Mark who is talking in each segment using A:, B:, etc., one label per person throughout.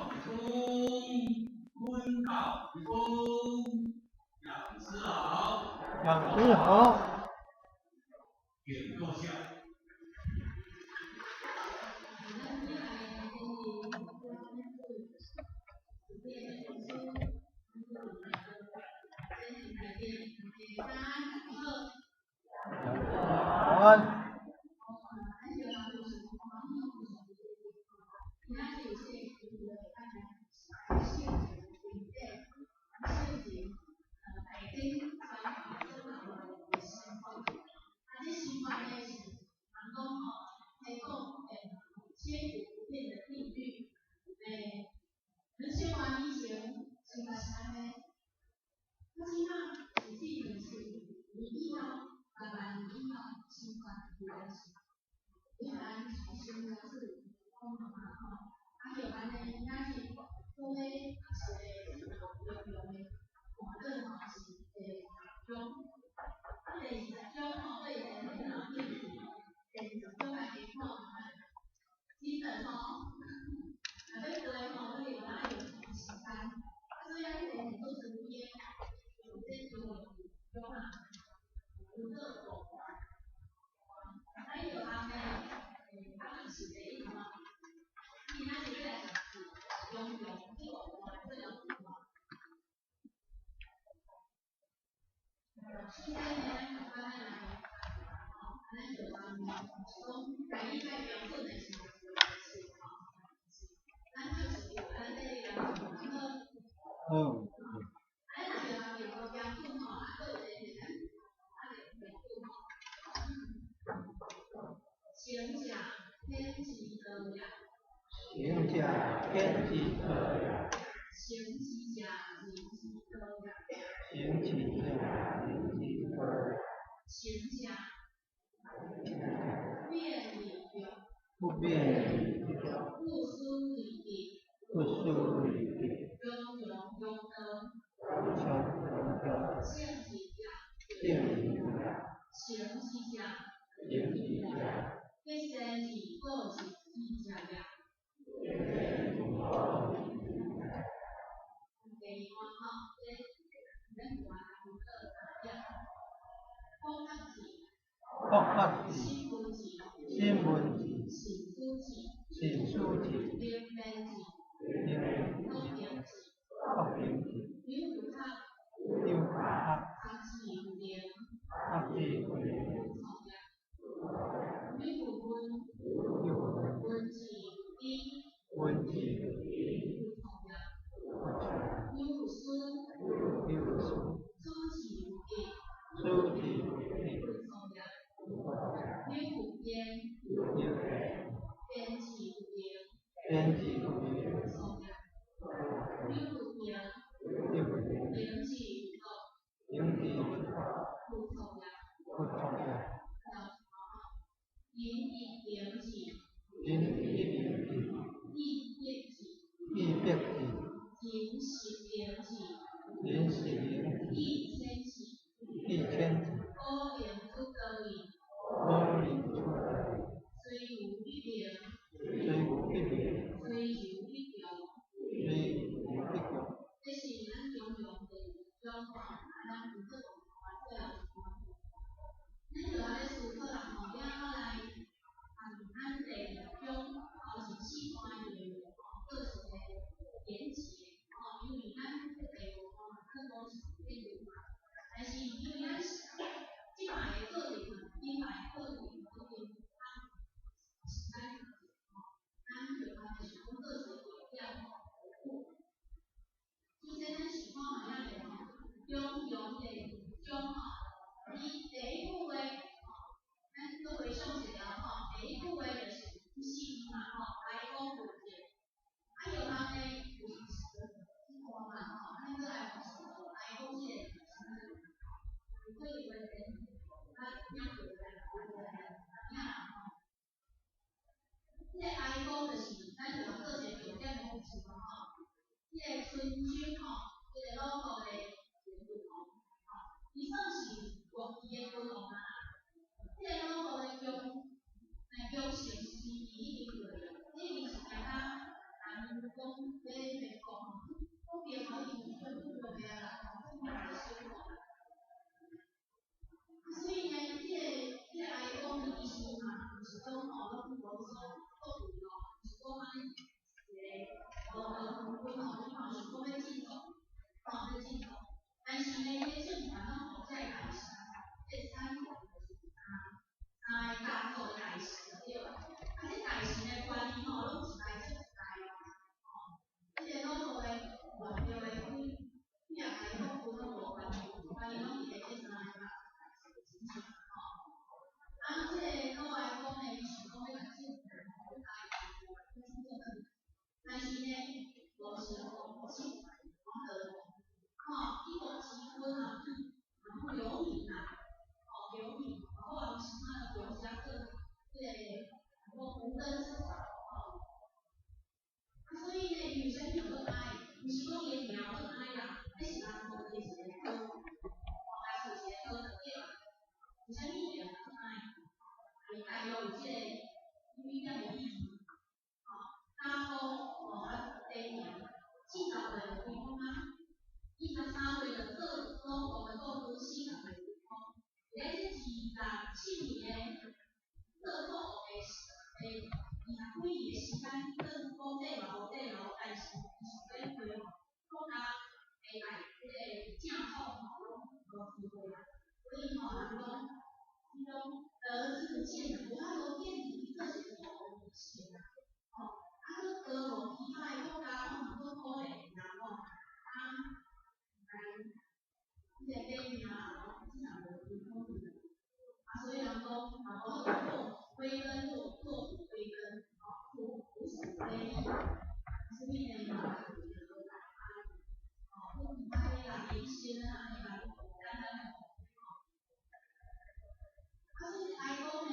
A: 老兄，坤道之风，讲师好。
B: 讲师好。
A: 请坐下。
B: 早安。嗯。行者天之道也。行之者人之道也。不变理不输理穷穷圣行之者。国学字，新闻字，新书字，灵国平字，刘学，学字刘文字，刘书，书字，刘编辑刘灵字，不同的，林一灵字，义别字，林是灵字，义千字，武林出虽无一名，虽无一强。做鲁国的国君40月吼，伫咧这27年的做国王的的20几年的时间，算讲短嘛无短哦，但是伊上底开吼，国家的大这个正统吼，拢无机会啊。所以吼，人讲这种德智健，无法度建立去做一个国王的啊，吼，啊，阁无其他的国家拢嘛阁可怜人吼，啊，来这个买命吼，这嘛无真可怜。啊，所以人讲，嘛无好做归根落落土归根，吼，土土属归一，所以呢，嘛是来啊，吼，阁其他的啦，延伸啊，安呢啦，简单的吼。啊，所以哀公呢，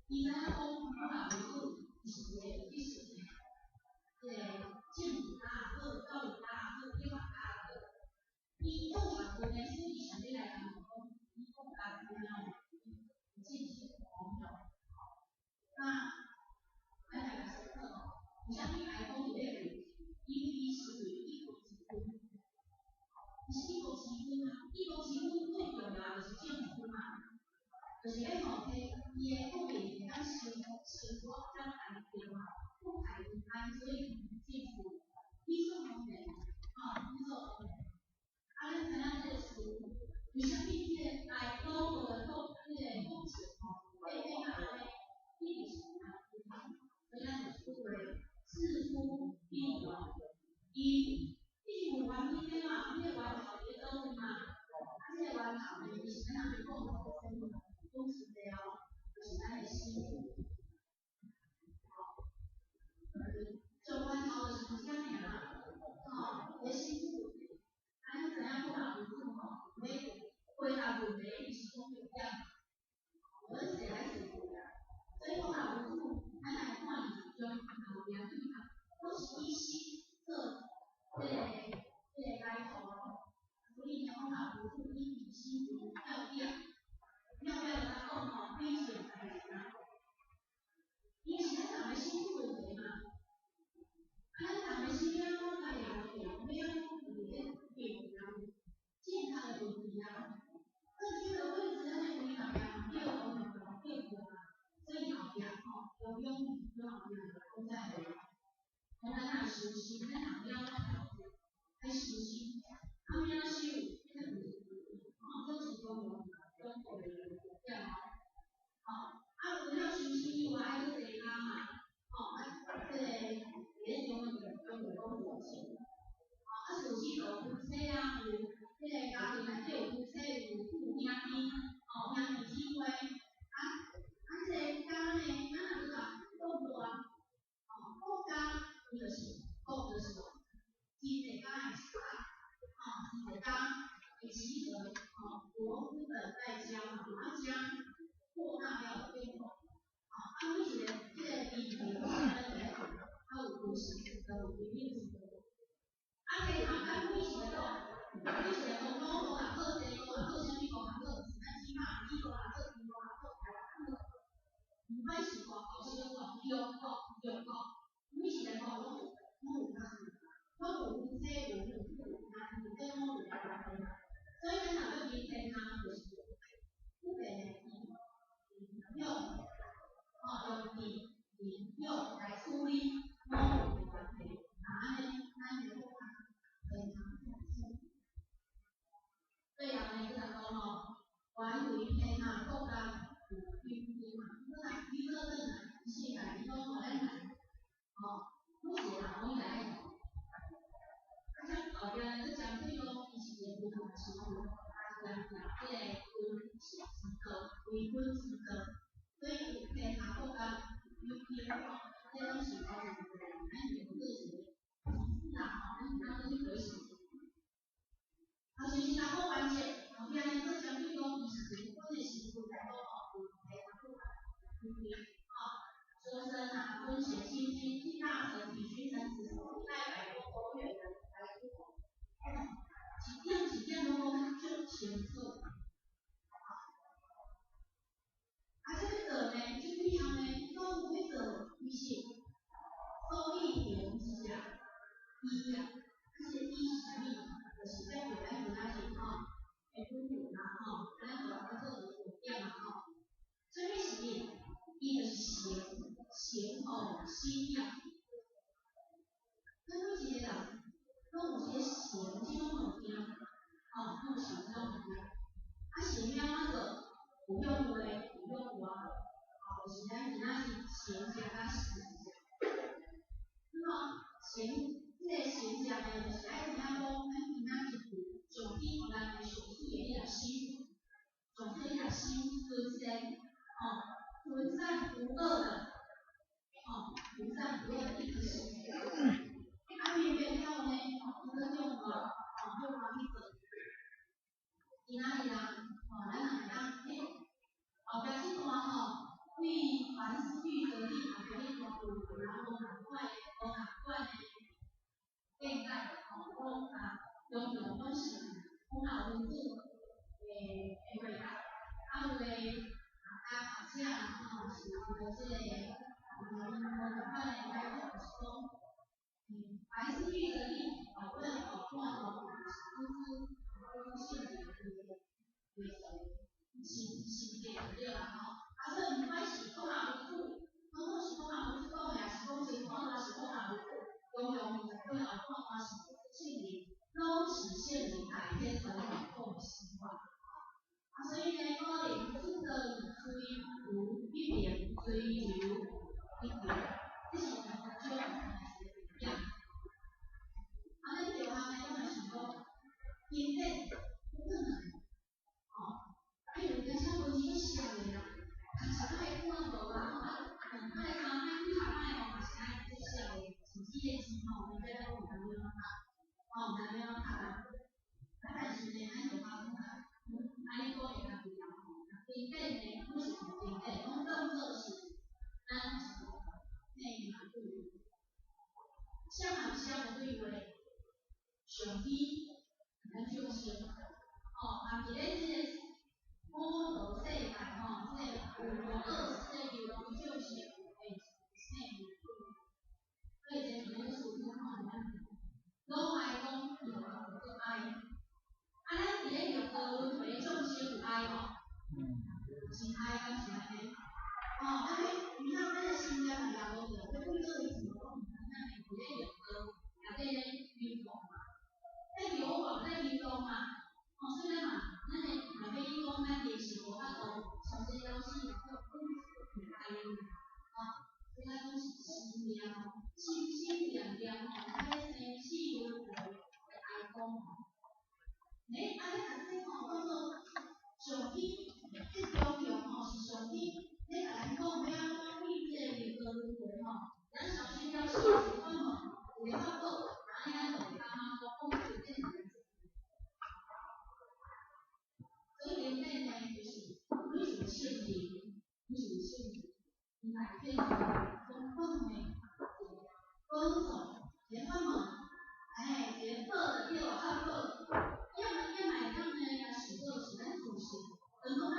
B: 伊知影讲国家为主，伊是一个有知识的，这个政治家也好，教育家也好，哲学家也好，伊做学问的，所以伊想欲来讲讲，伊国家怎样进行弘扬。那咱来来思考吼，为啥物哀公伫咧为伊伊是为一国之君？伊是一国之君啊，一国之君最重要就是政府嘛，就是要吼提伊的国民会当生活生活较安定嘛，国泰民安，所以政府理所当然，吼，理所当然。啊，咱知影这个事，为啥物这个来鲁国的国这个国情吼，会变啊按呢？一直是安尼，所以咱就说事出必有因，你是有原因的嘛？你的源头伫咧佗位嘛？啊，这个源头呢，伊是咱人共同的生活，讲实在哦，就是咱的心。吼，上源头就是伫遮尔啦，吼，伫心腹。啊，咱知影国家为主吼，欲回答问题，伊是讲重点，无咱是来做啦。所以国家为主，咱来看伊中后壁对头，拢是以心做这个开头。所以呢，国家为主以心为要点，要点就讲吼，非常代志啦。伊是咱人的心腹问题嘛。啊，咱人的心欲按怎家己欲按怎伫咧定人健康的问题啊。正确的位置，咱的规划啊，对，对对啊。所以后壁吼，中庸中后壁讲在话，讲咱若修心，咱若了怎调节，爱修心，啊，欲按怎修？这个吼，这是中庸中国的重点哦。吼，啊，除了修心以外，爱阁济家嘛，吼，啊，这个伫咧中庸中就讲事亲，吼，啊，事亲就有夫妻啊，有这个家庭内底有夫妻，有父兄弟，吼，兄弟姊妹，啊，啊，这个家呢，咱若阁共扩大，吼，国家伊就是国就是真济家的集合，吼，真济家的集合，吼，国之本在家嘛，啊家扩大要有变化，吼，啊每一个这个议题，咱就爱较有关系，就有规定制度。啊，天下间每一个国，每一个国，鲁国也好，齐国也好，啥物国也好，是咱起码美国也好，中国也好，台湾也好，毋管是大国、小国、强国、弱国，每一个国拢有关系，拢有夫妻，有母子，有兄弟，这拢有关系。所以咱若欲平天下，就是不变的仁勇，吼，用仁仁勇来处理某有的关系，啊，按呢，咱的国家会通处。最后呢，阁来讲吼，原为天下国家有兵丁嘛，你若你做转来世界，你讲吼咱来，吼，每一个人拢应该爱做。啊，像后壁呢，阁针对讲，伊是一个不同的身份，啊，强调这个君子之道，为君之道，所以有天下国家有兵吼，这拢是包含在咱用做一个提示啦，吼，咱通去回想。啊，就是三个环节，后壁呢，阁针对讲，伊是一个阮的身份来讲吼，有天下国家有兵，吼，修身啊，尊贤亲亲，敬大臣，体君臣子，礼拜百官，国远人来诸侯，一点一点拢讲足清楚。啊，这个道呢，这几项呢，拢有去做，伊是所以行之者，心念。咱每一个人攏有這個善這種物件，吼，攏有善這種物件。啊，善欲按怎做？有向內，有向外，吼，就是咱今仔日閒食佮善食。那麼善，這個善食呢，就是愛知影講，咱今仔日上天予咱的上水的彼個心，上水的彼個心，就是這個，吼，純善無惡的，吼，純善無惡的一顆心。啊，明白了呢，吼，伊閣向外，吼，向外去做。今仔日啊，吼，咱若會當，欸，後壁這段吼，對凡思慮得定，後壁這段有人無仝款的，無仝款的見解，吼，講啊，常常講是講有文字的回答，啊有的啊，學者啦，吼，是有這個無仝款的解讀，就是講，凡思慮得定，後尾後半段是講出聖人的心心境對啦吼。啊，所以毋管是講阿文字，講講是講阿文字講的，抑是講前半段是講阿文字，中庸二十歲後半段是聖人，攏是聖人改天傳統講的實話。啊，所以呢，可能出得隨如一名，隨流一名，這是兩種一個點。啊，咱著項呢，攏嘛是講經典不可能，吼，啊，因為咱寫文字閣寫的啦，確實愛看無啦，吼，啊，兩擺、三擺、幾若擺吼，嘛是愛閣寫的，甚至個字吼，你才攏毋知欲按怎讀，吼，毋知欲按怎讀啊。啊，但是呢，咱就講啊，按呢講會較對啦，吼，經典呢，攏是經典，攏當做是咱一個內嘛對話，啥人啥的對話？上天咱眾生，吼，啊，佇咧這個五濁世界吼，這個有無惡這個流浪眾生的生命對話，所以這佇咧書中吼，咱攏愛講叫做愛。啊，咱佇咧六道輪迴眾生有愛無？真愛敢是按呢？哦，按呢，你看咱的心念也無著，這幾個字攏毋知咱會佇咧六道內底咧流動嘛，在流亡在流動嘛，哦，所以咱嘛，咱的若欲講咱練習無法度，上濟老師來講，講愛的，哦，所以咱講是心念，心心念念吼，在生死輪迴的哀講吼。欸，按呢按這吼，當做上天，這中庸吼是上天咧共咱講欲按怎對這個六道輪迴吼，咱首先了死一個法門，一個法寶，按呢咱就會感覺講，講這個是咱所以經典呢，就是你是有聖人，你是有聖人，伊來變成講講的一個寶藏，一個法門，哎，一個寶就對啊，法寶。也嘛也嘛會當呢，也想做是咱自性，當講咱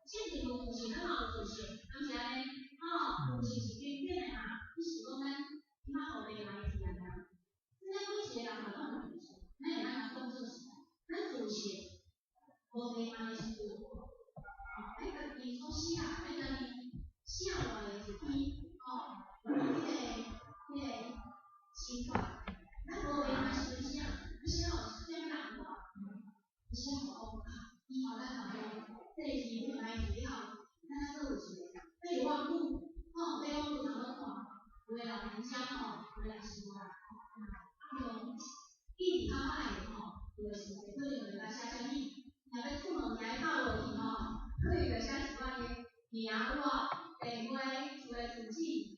B: 聖人有自性，咱嘛有自性，敢是按呢？吼，自性是平等的嘛，只是講咱起碼予袂來去啊爾。咱每一個人嘛攏有自性，咱會當來當做是咱自性無地方的時陣，吼，咱家己所寫，咱家己寫落來的一篇，吼，這個心法，咱無地方的時陣寫，你寫予啥物人看？你寫予講啊，以後咱若講這個是來去了，咱還閣有一個備忘錄，吼，備忘錄通好看，有的老人家吼，有的也是無啦，吼，啊，比如記憶較歹的吼，有的時陣可能會來寫啥物，若欲出物件鬥落去吼，可能會寫一寡個名有無？